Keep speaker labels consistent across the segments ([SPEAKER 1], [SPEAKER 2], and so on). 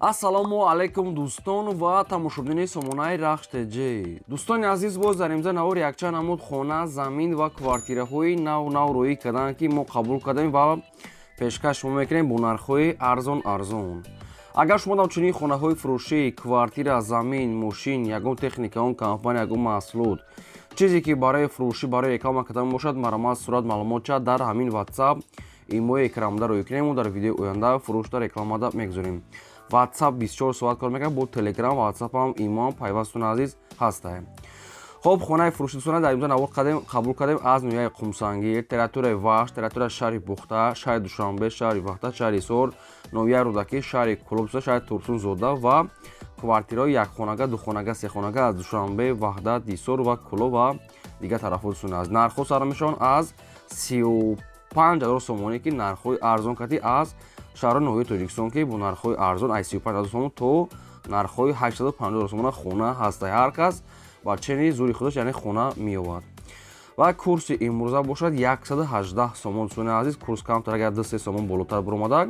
[SPEAKER 1] Ассалому алайкум, дӯстон ва тамошобинони сомонаи Рахш ТЖ. Дӯстони азиз, боз дар имза навор якчанд намуд хона, замин ва квартираҳои нав нав рӯӣ карданд, ки мо қабул кардем ва пешкаш шумо мекунем бо нархҳои арзон арзон. Агар шумо дар чунин хонаҳои фурӯшӣ, квартира, замин, мошин, ягон техника, он компания, ягон маҳсулот, чизе ки барои фурӯшӣ, барои реклама кардан бошад, марамат сурат маълумотча дар ҳамин WhatsApp имои экранда рӯй кунем. Мо дар видеои оянда фурӯшда, рекламада мегузорем. WhatsApp 24 соат кор мекунад, бо Telegram, WhatsApp ҳам, имоам пайвастун азиз ҳастаем. Хоб, хонаи фурӯши, дӯстона, дар имза навор кардем, қабул кардем аз ноҳияи Қумсангир, территорияи Вахш, территорияи шаҳри Бухта, шаҳри Душанбе, шаҳри Ваҳдат, шаҳри Ҳисор, ноҳияи Рӯдакӣ, шаҳри Кӯлоб, шаҳри Турсунзода ва квартираҳои якхонага, духонага, сехонага аз Душанбе, Ваҳдат, Ҳисор ва Кӯлоб ва дигар тарафҳо. Дӯстони аз, нархҳо сар мешаванд аз 35 000 сомонӣ, ки нархҳои арзон кардӣ аз шаҳрҳои ноҳияи Тоҷикистон, ки бо нархҳои арзон аз 35 000 сомон то нархҳои 850 000 сомона хона ҳаста. Ҳар кас ба чени зури худаш, яъне хона меёбад. Ва курси имрӯза бошад 118 сомон. Дӯстони азиз, курс камтар, агар 2-3 сомон болотар баромадак.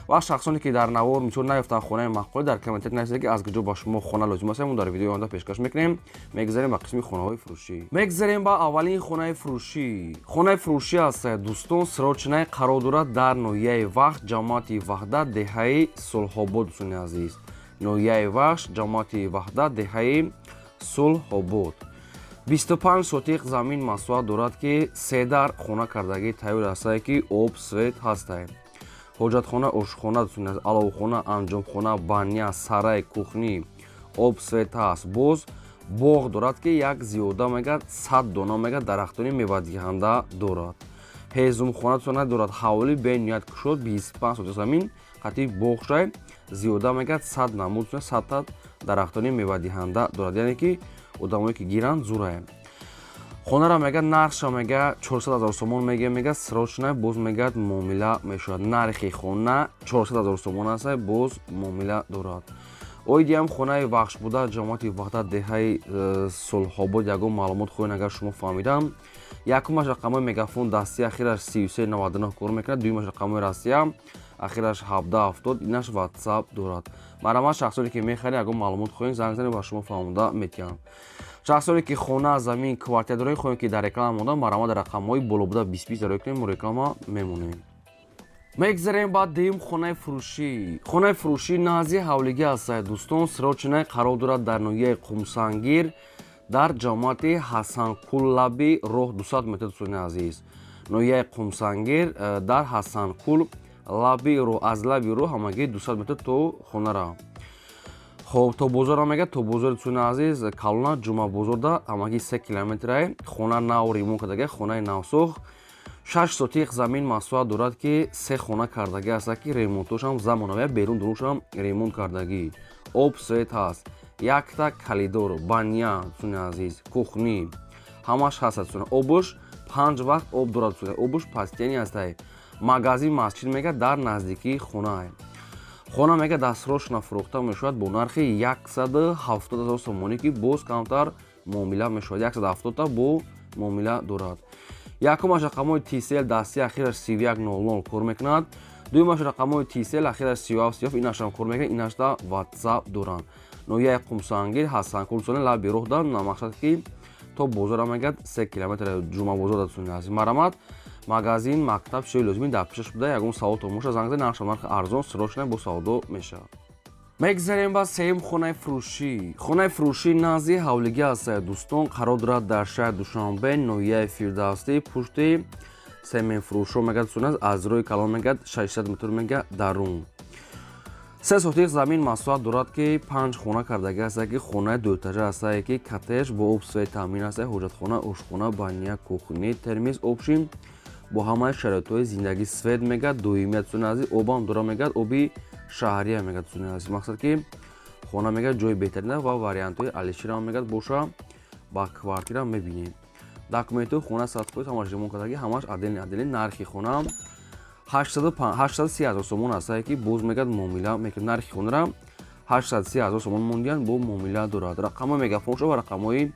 [SPEAKER 1] Ва шахсоне ки дар навор мисол наёфтанд хонаи маъқулӣ, дар комментарий нависед, ки аз куҷо ба шумо хона лозим аст, мо дар видеои оянда пешкаш мекунем. Мегзарем ба қисми хонаҳои фурӯшӣ. Мегзарем ба аввалин хонаи фурӯшӣ. Хонаи фурӯшӣ аст, дӯстон, срочный, қарор дорад дар ноҳияи Вахш, ҷамоати Ваҳдат, деҳаи Сулҳобод. Дӯстони азиз, ноҳияи Вахш, ҷамоати Ваҳдат, деҳаи Сулҳобод. 25 сотиқ замин масоҳат дорад, ки се дар хона кардагӣ тайёр ҳастае, ки об, свет ҳастае, ҳоҷатхона, ошхона, аловхона, анҷомхона, баня, сарай, кухня, об, свет ҳаст. Боз боғ дорад, ки як зиёда мегӯяд 100 дона мегӯяд дарахтони мевадиҳанда дорад. Ҳезумхона, дӯстона, дорад. Ҳавлӣ бениҳоят кушод, 25 сотиқ замин қатъи боғшай, зиёда мегӯяд 100 намуд, 100-та дарахтони мевадиҳанда дорад, яъне ки одамое ки гиранд, зурае. Хонара мегӯяд, нархша мегӯяд 400 000 сомон мегӯяд, срочно, боз мегӯяд муомила мешавад. Нархи хона 400 000 сомон аст, боз муомила дорад. Оидиам хонаи Вахш буда, ҷамоати Ваҳдат, деҳаи Сулҳобод, ягон маълумот хоҳед, агар шумо фаҳмидам, якумаш рақамҳои Мегафон дастӣ, ахираш 3399 кор мекунад, дуюмаш рақамҳои Россия, ахираш 1770, инаш Ватсап дорад. Марҳамат, шахсоне ки мехаред, ягон маълумот хоҳед, занг занед, ба шумо фаҳмода метиҳанд. Шахсоне ки хона, замин, квартира доред, хоҳем ки дар реклама монда, марҳамат, дар рақамҳои боло буда 20 20 дарои кунем, мо реклама мемонем. Мегзарем ба дуюм хонаи фурӯшӣ. Хонаи фурӯшӣ назди ҳавлигӣ аст, дӯстон, срочный, қарор дорад дар ноҳияи Қумсангир, дар ҷамоати Ҳасанкул, лаби роҳ 200 метр. Дӯстони азиз, ноҳияи Қумсангир, дар Ҳасанкул, лаби роҳ, аз лаби роҳ ҳамагӣ 200 метр то хонара. Хоб, то бозора мегӯяд, то бозори, дӯстони азиз, калона Ҷумъабозорда ҳамагӣ 3 километрае. Хона нав ремонт кардага, хонаи навсохт, 6 сотиқ замин масоҳат дорад, ки се хона кардагӣ аст, ки ремонтошам замонавия, берун дурушам ремонт кардагӣ, об, свет ҳаст, якта коридор, баня, дӯстони азиз, кухня, ҳамаш ҳаст, дӯстони. Обуш панҷ вақт об дорад, дӯстони, обуш постоянный ҳастай. Магазин, масҷид мегӯяд дар наздикии хонае. Хона мегӯяд дастрошна фурӯхта мешавад бо нархи 170 000 сомонӣ, ки боз камтар муомила мешавад. 170-та бо муомила дорад. Якумаш рақамҳои Тисел дастӣ, ахираш 3100 кор мекунад, дуюмаш рақамҳои Тисел, ахираш 3737, инашам кор мекунад, инашда Ватсап доранд. Ноҳияи Қумсангир, Ҳасанкул, лаби роҳ да, мақсад ки то бозора мегӯяд 3 километр, Ҷумъабозор дастуни аст. Марҳамат, магазин, мактаб, чизои лозимӣ дар пешаш буда. Ягон саволтон боша, занг занед. Нархша нархи арзон, срочно, бо савдо мешавад. Мегзарем ба сеюм хонаи фурӯшӣ. Хонаи фурӯшӣ назди ҳавлигӣ аст, дӯстон, қарор дорад дар шаҳри Душанбе, ноҳияи Фирдавсӣ, пушти семенфурӯшҳо мегӯяд, дӯстон, аз рӯи калон мегӯяд 600 метр мегӯяд дарун. 3 сотиқ замин масоҳат дорад, ки панҷ хона кардагӣ аст, ки хонаи дуэтажа ҳастае, ки коттедж бо об, свет таъмин аст, ҳоҷатхона, ошхона, баня, кухня, термиз, общий, бо ҳамаи шароитҳои зиндагӣ. Свет мегӯяд доимият, дӯстони азиз, обам дора, мегӯяд оби шаҳрия мегӯяд. Дӯстони азиз, мақсад ки хона мегӯяд ҷои беҳтарина ва вариантҳои алиширам мегӯяд боша, ба квартира мебинем. Документҳои хона 100%, ҳамаш ремонт кардагӣ, ҳамаш отдельный отдельный. Нархи хона 830 000 сомон ҳастае, ки боз мегӯяд муомила мекунад. Нархи хонара 830 000 сомон мондиянд, бо муомила дорад. Рақамҳои Мегафоншо ва рақамҳои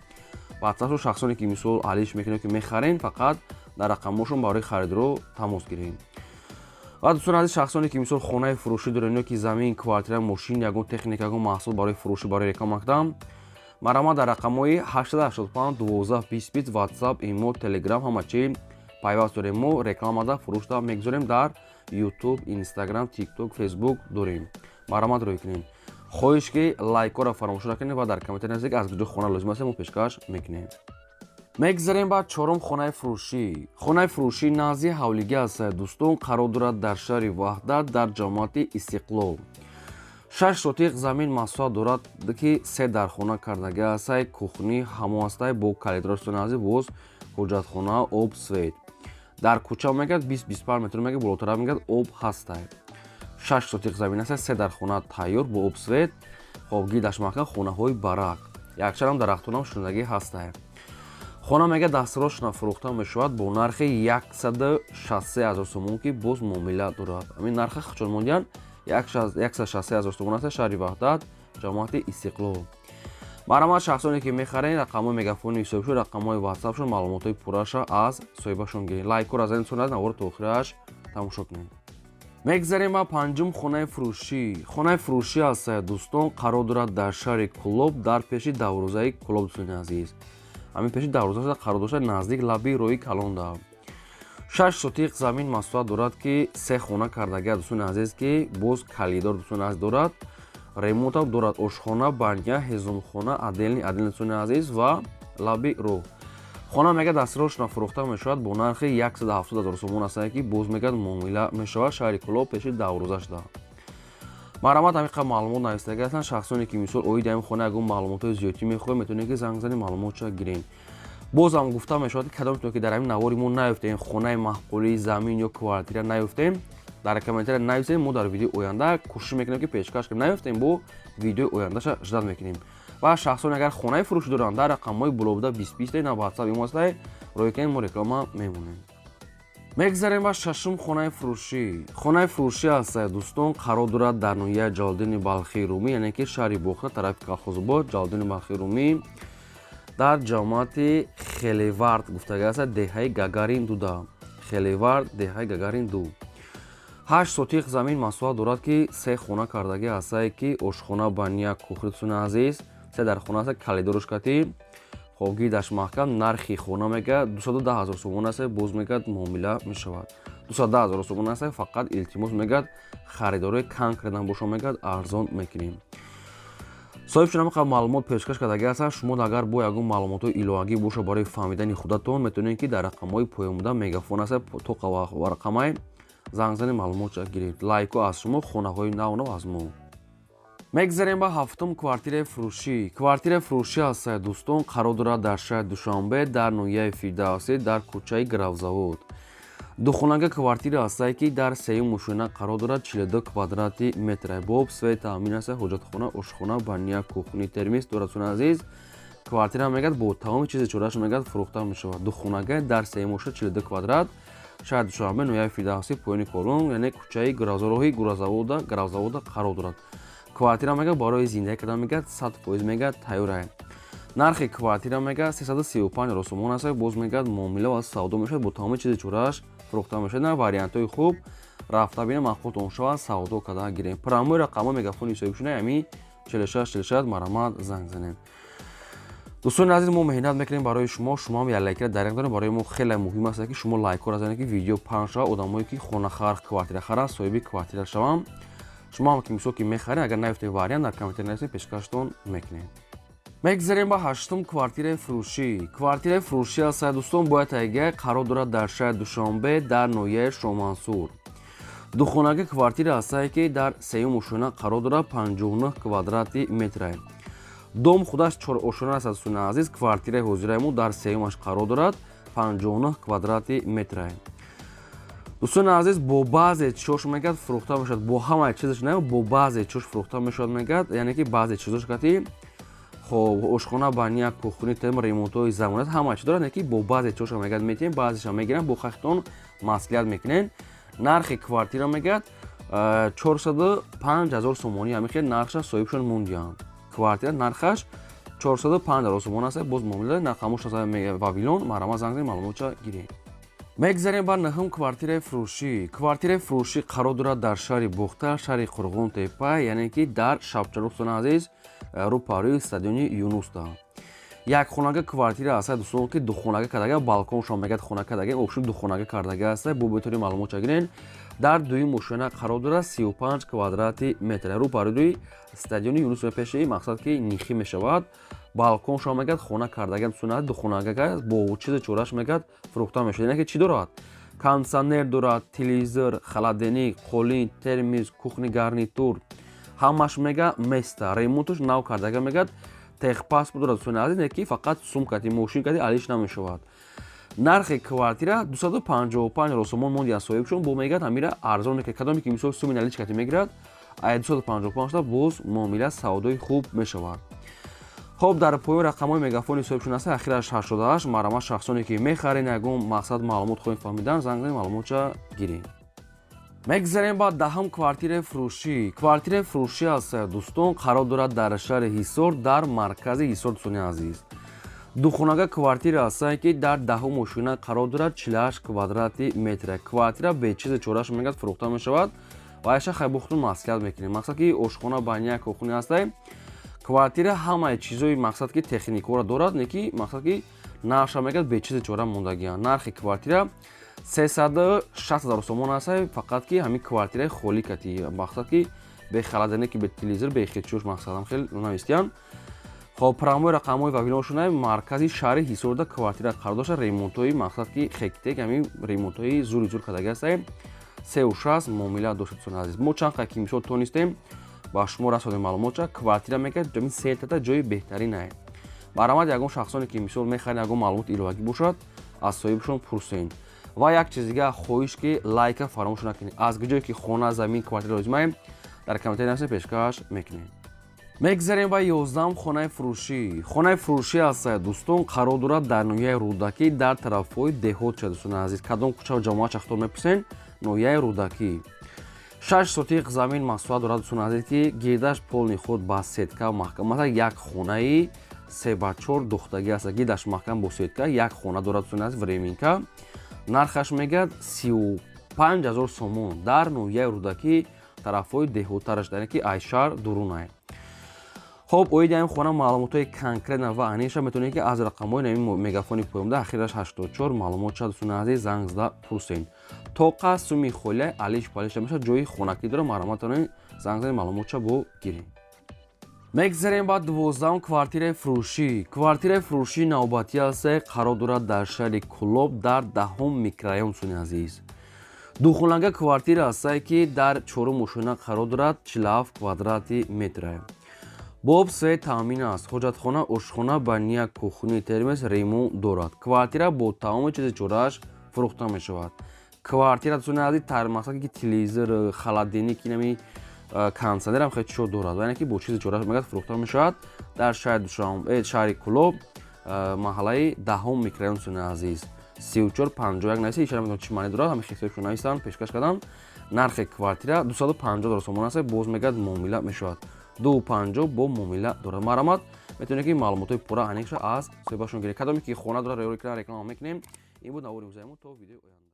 [SPEAKER 1] Ватсапшо, шахсоне ки мисол алиш мекунед, ки мехарен, фақат дар рақамҳошон барои харидро тамос гирем. Ва дӯстони азиз, шахсоне ки мисол хонаи фурӯшӣ дорем ё ки замин, квартира, мошин, ягон техника, ягон маҳсул барои фурӯшӣ, барои реклама кардам, марҳамат, дар рақамҳои 885 12 20 WhatsApp, имо, Telegram ҳама чи пайваст дорем. Мо рекламада, фурӯшда мегузорем, дар YouTube, Instagram, TikTok, Facebook дорем. Марҳамат, рӯй кунем. Хоҳиш ки лайкҳоро фаромӯш накунед ва дар комментарий нависед, аз куҷо хона лозим аст, мо пешкаш мекунем. Мегзарем ба чорум хонаи фурӯшӣ. Хонаи фурӯшӣ назди ҳавлигӣ аст, дӯстон, қарор дорад дар шаҳри Ваҳдат, дар ҷамоати Истиқлол. 6 сотиқ замин масоҳат дорад, ки се дархона кардагӣ астай, кухни ҳамо астай бо калидор, нази боз ҳоҷатхона, об, свет. Дар кӯча мегӯяд 20-25 метр мегӯяд, болотара мегӯяд об ҳастай. 6 сотиқ замин аст, се дархона тайёр бо об, свет. Хоб, гирдаш маҳкам, хонаҳои барак, якчандам дарахтонам шунидагӣ ҳастай. Хона мегӯяд дастрошна фурӯхта мешавад бо нархи 163 ҳазор сомон, ки боз муомила дорад. Ҳамин нарха хучон мондиян, 163 ҳазор сомон аст. Шаҳри Ваҳдат, ҷамоати Истиқлол. Марҳамат, шахсоне ки мехарен, рақамҳои мегафони ҳисобшуд, рақамҳои ватсапшон, маълумотҳои пурраша аз соҳибашон гиред. Лайкҳоро занед, сонад навори то охираш тамошо кунед. Мегзарем ба панҷум хонаи фурӯшӣ. Хонаи фурӯшӣ аст, дӯстон, қарор дорад дар шаҳри Кӯлоб, дар пеши дарвозаи Кӯлоб. Дӯстони азиз, ҳамин пеши дарвоза қарор дошта, наздик лаби роҳи калонда. 6 сотиқ замин масоҳат дорад, ки се хона кардагиа, дӯстони азиз, ки боз калидор, дӯстони азиз, дорад, ремонтам дорад, ошхона, баня, ҳезумхона отдельный отдельный, дӯстони азиз, ва лаби роҳ. Хона мегӯяд дастрошна фурӯхта мешавад бо нархи 170 ҳазор сомон астае, ки боз мегӯяд муомила мешавад. Шаҳри Кӯлоб, пеши дарвоза шуда. Марҳамат, ҳамин қадр маълумот навистагӣ ҳастанд. Шахсоне ки мисол оиди ҳамин хона ягон маълумотҳои зиёдтӣ мехоҳед, метавонед ки занг зани, маълумотша гирем. Бозам гуфта мешавад, ки кадомтон ки дар ҳамин навори мо наёфтем, хонаи маъқулӣ, замин ё квартира наёфтем, дар комментария нависем, мо дар видеои оянда кӯшиш мекунем, ки пешкаш кунем. Наёфтем, бо видеои ояндаша ждать мекунем. Ва шахсоне агар хонаи фурӯшӣ доранд, дар рақамҳои болобуда 20 20 на ватсап имостай рӯй кунем, мо реклама мемонем. Мегзарем ба шашум хонаи фурӯшӣ. Хонаи фурӯшӣ аст, дӯстон, қарор дорад дар ноҳияи Ҷалолиддини Балхии Румӣ, яъне ки шаҳри Бохта, тарафи Колхозобод, Ҷалолиддини Балхии Румӣ, дар ҷамоати Хелевард гуфтага аст, деҳаи Гагарин дуда. Хелевард, деҳаи Гагарин ду. 8 сотиқ замин масоҳат дорад, ки се хона кардагӣ ҳастае, ки ошхона, баня, кухни, дӯстони азиз, се дархона аст, калидорш кати. Хоб, гирдаш маҳкам. Нархи хона мегӯяд 210 ҳазор сомон аст, боз мегӯяд муомила мешавад. 210 ҳазор сомон аст. Фақат илтимос, мегӯяд, харидорои конкретно боша, мегӯяд, арзон мекунем. Соҳибшон ҳамин маълумот пешкаш кардагӣ ҳастанд. Шумо агар бо ягон маълумотҳои иловагӣ боша барои фаҳмидани худатон, метавонед ки дар рақамҳои поёнбуда мегафон аст, то рақамай занг зани, маълумотша гиред. Лайкҳо аз шумо, хонаҳои нав нав аз мо. Мегзарем ба ҳафтум квартираи фурӯшӣ. Квартираи фурӯшӣ аст, дӯстон, қарор дорад дар шаҳри Душанбе, дар ноҳияи Фирдавсӣ, дар кӯчаи Гравзавод. Духонага квартира ҳастае, ки дар сеюм ошёна қарор дорад, 42 квадрати метра, бо об, свет таъмин аст, ҳоҷатхона, ошхона, баня, кухни, термис дорад. Дӯстони азиз, квартира мегӯяд бо тамоми чизи чорааш мегӯяд фурӯхта мешавад. Духонага дар сеюм ошёна, 42 квадрат, шаҳри Душанбе, ноҳияи Фирдавсӣ, поёни корвон, яъне кӯчаи роҳи Гравзавода қарор дорад. Квартира мегӯяд барои зиндагӣ кардан мегӯяд 100% мегӯяд тайёрае. Нархи квартира мегӯяд 335 ҳазор сомон аст, боз мегӯяд муомила ва савдо мешавад, бо тамоми чизи чорааш фурӯхта мешавад. На вариантҳои хуб, рафта бинем, маъқултон шавад, савдо карда гирем. Прямой рақамҳои мегафони ҳисобӣ шуда ҳамин 46 46, марҳамат, занг занем. Дӯстони азиз, мо меҳнат мекунем барои шумо, шумоам як лайкра дариқ дорем. Барои мо хеле муҳим аст, ки шумо лайкҳоро занед, ки видео паҳн шавад, одамое ки хонахар, квартирахаранд, соҳиби квартира шаванд. Шумо ҳам ки мисол ки мехаред, агар наёфтед вариант, дар комментария нависед, пешкаштон мекунем. Мегзарем ба ҳаштум квартираи фурӯшӣ. Квартираи фурӯшӣ аст, дӯстон, бояд тайга қарор дорад дар шаҳри Душанбе, дар ноҳияи Шомансур. Духонаги квартира ҳастае, ки дар сеюм ошёна қарор дорад, 59 квадрати метрае. Дом худаш чорошёна аст, дӯстони азиз, квартираи ҳозираи мо дар сеюмаш қарор дорад, 59 квадрати метрае. Дӯстони азиз, бо баъзе чизош мегӯяд фурӯхта мешавад, бо ҳамаи чизаш не, бо баъзе чизош фурӯхта мешавад мегӯяд, яъне ки баъзе чизош кати. Хоб, ошхона, баня, кухни, тем, ремонтҳои замонат ҳама чи дорад, не ки бо баъзе чизоша мегӯяд метиҳем, баъзеша мегирам, бо хахтон маслиҳат мекунем. Нархи квартира мегӯяд 405 ҳазор сомонӣ, ҳамин хел нархша соҳибшон мондиҳанд. Квартира нархаш 405 ҳазор сомон аст, боз муомила, нархамош Вавилон, марҳамат, занг занед, маълумотша гиред. Мегзарем ба нӯҳум квартираи фурӯшӣ. Квартираи фурӯшӣ қарор дорад дар шаҳри Бохтар, шаҳри Қурғонтепа, яъне ки дар Шабчарух, дӯстони азиз, рӯпарӯи стадиони Юнуста. Як хонага квартира аст, дӯстон, ки духонага кардага, балконшон мегӯяд, хона кардага, общем, духонага кардага аст. Бо бетори маълумот чагирен. Дар дуюм ошёна қарор дорад, 35 квадрати метр, рӯпарӯи стадиони Юнус, пеши мақсад ки нихӣ мешавад, балконшон мегӯяд, хона кардага, дӯстони, духонага бо чизи чораш мегӯяд, фурӯхта мешавад. Яъне ки чӣ дорад? Кондиционер дорад, телевизор, холодильник, қолин, термис, кухонный гарнитур, ҳамаш мега места, ремонтуш нав кардага, мегӯяд, техпаспорт дорад, дӯстони азиз, не ки фақат сумкати мошин кати алиш намешавад. Нархи квартира 255 сомон монди аз соҳибшон, бо мегӯяд, ҳамира арзон мекунад. Кадоме ки мисол суми наличка кати мегирад, ай 255 шуда боз муомила савдои хуб мешавад. Хоб, дар поён рақамҳои мегафони соҳибшон аст, ахираш 88. Марҳамат, шахсоне ки мехарен, ягон мақсад маълумот хоҳем фаҳмидан, занг занед, маълумотша гирем. Мегзарем ба 10-ум квартираи фурӯшӣ. Квартираи фурӯшӣ аст, дӯстон, қарор дорад дар шаҳри Ҳисор, дар маркази Ҳисор, дӯстони азиз. Духонага квартира аст, ки дар 10-ум ошёна қарор дорад, 48 квадрати метр. Квартира бечизи чораш мегӯяд, фурӯхта мешавад ва айша хайбухтун маслиҳат мекунем. Мақсад ки ошхона баня кухня аст. Квартира ҳамаи чизои мақсад ки техникаро дорад, не ки мақсад ки нархша мегӯяд, бечизи чора мондагианд. Нархи квартира 360 000 сомон аст, фақат ки ҳамин квартираи холӣ кати, мақсад ки бе холодильник, бе телевизор, бе хечуш, мақсадам хел навистиян. Хоб, прямой рақамҳои вавилоншона. Маркази шаҳри Ҳисорда квартира қарор дошта, ремонтҳои мақсад ки хектек, ҳамин ремонтҳои зури зур кардаги ҳастаем. 3,60 муомила дошта, дӯстони азиз. Мо чанд қад ки мисол тонистем, ба шумо расонем маълумотша. Квартира мегӯяд, ҷамин сетата ҷои беҳтаринае. Баромад, ягон шахсоне ки мисол мехарен, ягон маълумоти иловагӣ бошад, аз соҳибшон пурсен. Ва як чиз дига хоҳиш, ки лайка фаромӯш накунед. Аз ҷое ки хона, замин, квартира лозимаем, дар комментарий нависед, пешкаш мекунем. Мегзарем ба 11-ум хонаи фурӯшӣ. Хонаи фурӯшӣ аст, дӯстон, қарор дорад дар ноҳияи Рӯдакӣ, дар тарафҳои деҳот ша, дӯстони азиз. Кадом кӯчаву ҷамоат шахтор мепурсен, ноҳияи Рӯдакӣ. 6 сотиқ замин масоҳат дорад, дӯстони азиз, ки гирдаш полный худ ба сетка маҳкам. Масалан, як хонаи 3 ба 4 духтагӣ аст, гирдаш маҳкам бо сетка, як хона дорад, дӯстони азиз, временка. Нархаш мегӯяд 35 000 сомон, дар ноҳияи Рӯдакӣ, тарафҳои деҳоттараш, яъне ки ай шаҳр дурунай. Хоб, оиди ҳамин хона маълумотҳои конкретно ва аниша метавонед ки аз рақамҳои нави мегафони поёнда, ахираш 84, маълумот шад, дӯстони азиз, занг зада пурсен. Тоқа суми холия алиш палиша мешавад, ҷои хонакӣ дорад. Марҳамат, тавонед занг занед, маълумотша бо гирем. Мегзарем ба 12-ум квартираи фурӯшӣ. Квартираи фурӯшӣ навбатӣ аст, қарор дорад дар шаҳри Кӯлоб, дар 10-ум микрорайон, дӯстони азиз. Духонага квартира аст, ки дар чорум ошёна қарор дорад, 47 квадрати метр. Бо об, свет таъмин аст, ҳоҷатхона, ошхона, баня, кухни, термес, ремонт дорад. Квартира бо тамоми чизи чорааш фурӯхта мешавад. Квартира, дӯстони азиз, мақсад ки телевизор, холодильник, инами кондиционерам хеле чизо дорад, яъне ки бо чизи чорааш мегӯяд, фурӯхта мешавад дар шаҳри Душанбе, шаҳри Кӯлоб, маҳаллаи 10-ум микрорайон, дӯстони азиз. 3451 нависа, ишара метавонад чӣ маъне дорад, ҳамин хисои нависанд, пешкаш кардам. Нархи квартира 250 000 сомон аст, боз мегӯяд, муомила мешавад, 2,50 бо муомила дорад. Марҳамат, метавонед ки маълумотҳои пурра аниқша аз соҳибашон гиред. Кадоме ки хона дорад, реклама мекунем. Ин буд навори имрӯзаи мо. То видеои оянда.